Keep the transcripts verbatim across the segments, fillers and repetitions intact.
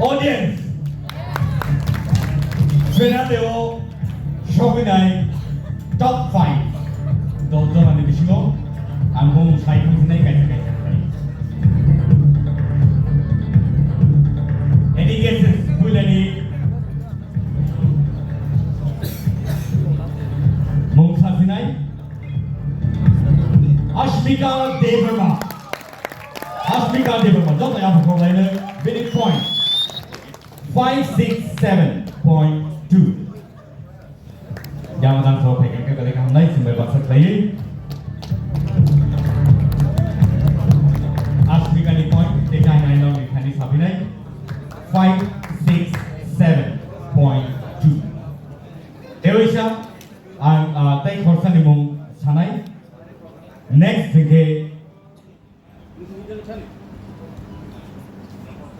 Audience, finale o sogwinai top five. Dol jora ni bisingo ang bung sai thangsinai kaisa kaisa khlai. Any guesses? Builani mung sasinai Ashmika Debbarma. Ashmika Debbarma, joto yaphang kok laino bini point five six seven point two. Yang jang so phaikhe khe belai kaham nai, chwng bai baksa khlaiwi. Ashmika ni point, tei kainai nokni thani sapinai five six seven point two. Tewaisa ang, ah, tei khorsa ni mung sanai. Next hwnkhe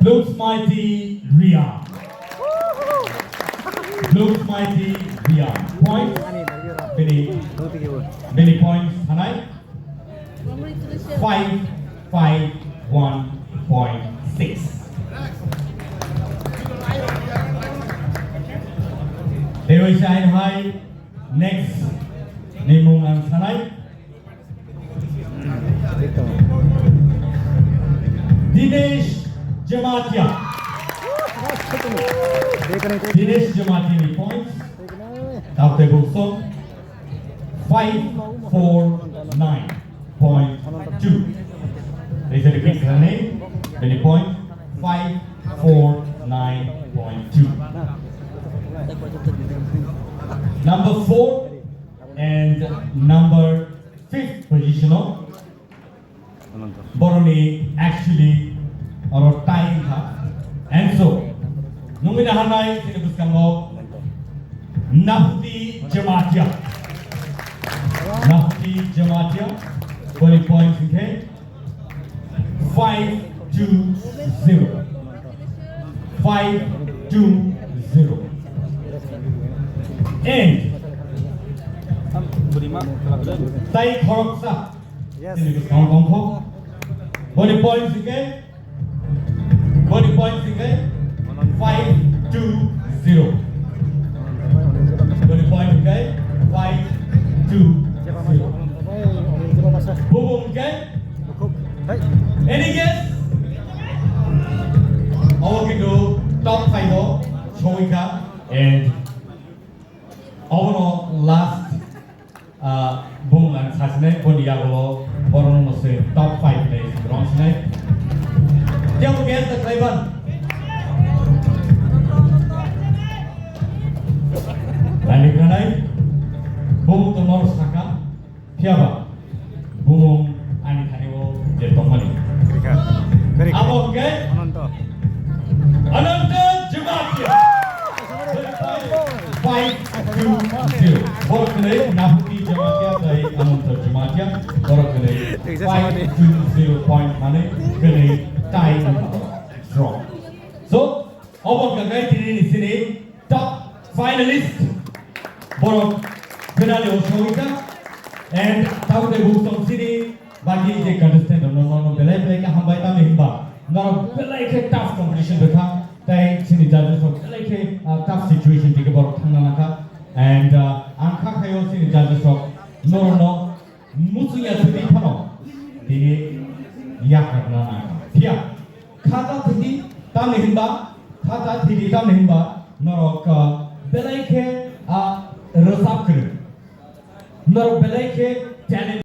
Looks Mighty Ria. Looks Mighty Ria. Points. Bini, bini points sanai. Five five one point six. Tewaisa hai next ni mung ang sanai. Dinesh Jamatia. Dinesh Jamatia ni points. Tabuk tei bung song five four nine point two. They said a quick running. Any point? Five four nine point two. Number four and number fifth position o boroni actually oro tie wngkha. And so, nungwi naharnai chini bwskango Nahuti Jamatia. Nahuti Jamatia, boni points hwnkhe five two zero. Five two zero. And tai khoroksa, yes, chini bwskango tongkho. Boni points hwnkhe, boni points hwnkhe five two zero. Boni point hwnkhe five two zero. Bumo hwnkhe Any guess? Obo kintu top five o songwi kha and obono last, ah, bung ang sasinai boni yagulo borokno se top five hinwi rwngsinai. Tei obo guess da khlaiban? Laini khanai bung tongmor saka. Phiyaba bumung ani thani o je tongmani. Kwrwi kha. Kwrwi kha. Abo hwnkhe Ananto. Ananto Jamatia. Five two zero. Borok hwnwi Nahuti Jamatia tei Ananto Jamatia. Borok hwnwi five two zero point manwi hwnwi tie wngkha borok. Draw. So, obo hwnkha khe tini ni sini top finalist. Borok finale o songwi kha. And tabuk tei bung tong sini bagi je contestant rok no, no, no, belai belai khe hambai tamo hinba norok belai khe tough competition rwkha. Tei sini judges rok belai khe, ah, tough situation tike borok thangna nangkha. And, ah, ang kha khaio sini judges rok norok no Muchungya thwngwi phano tini yakarna nangkha. Phiya khata thwngwi tamni hinba, khata thwngwi tamni hinba norok, ah, belai khe, ah, rwchap kwrwi. Norok belai khe talent.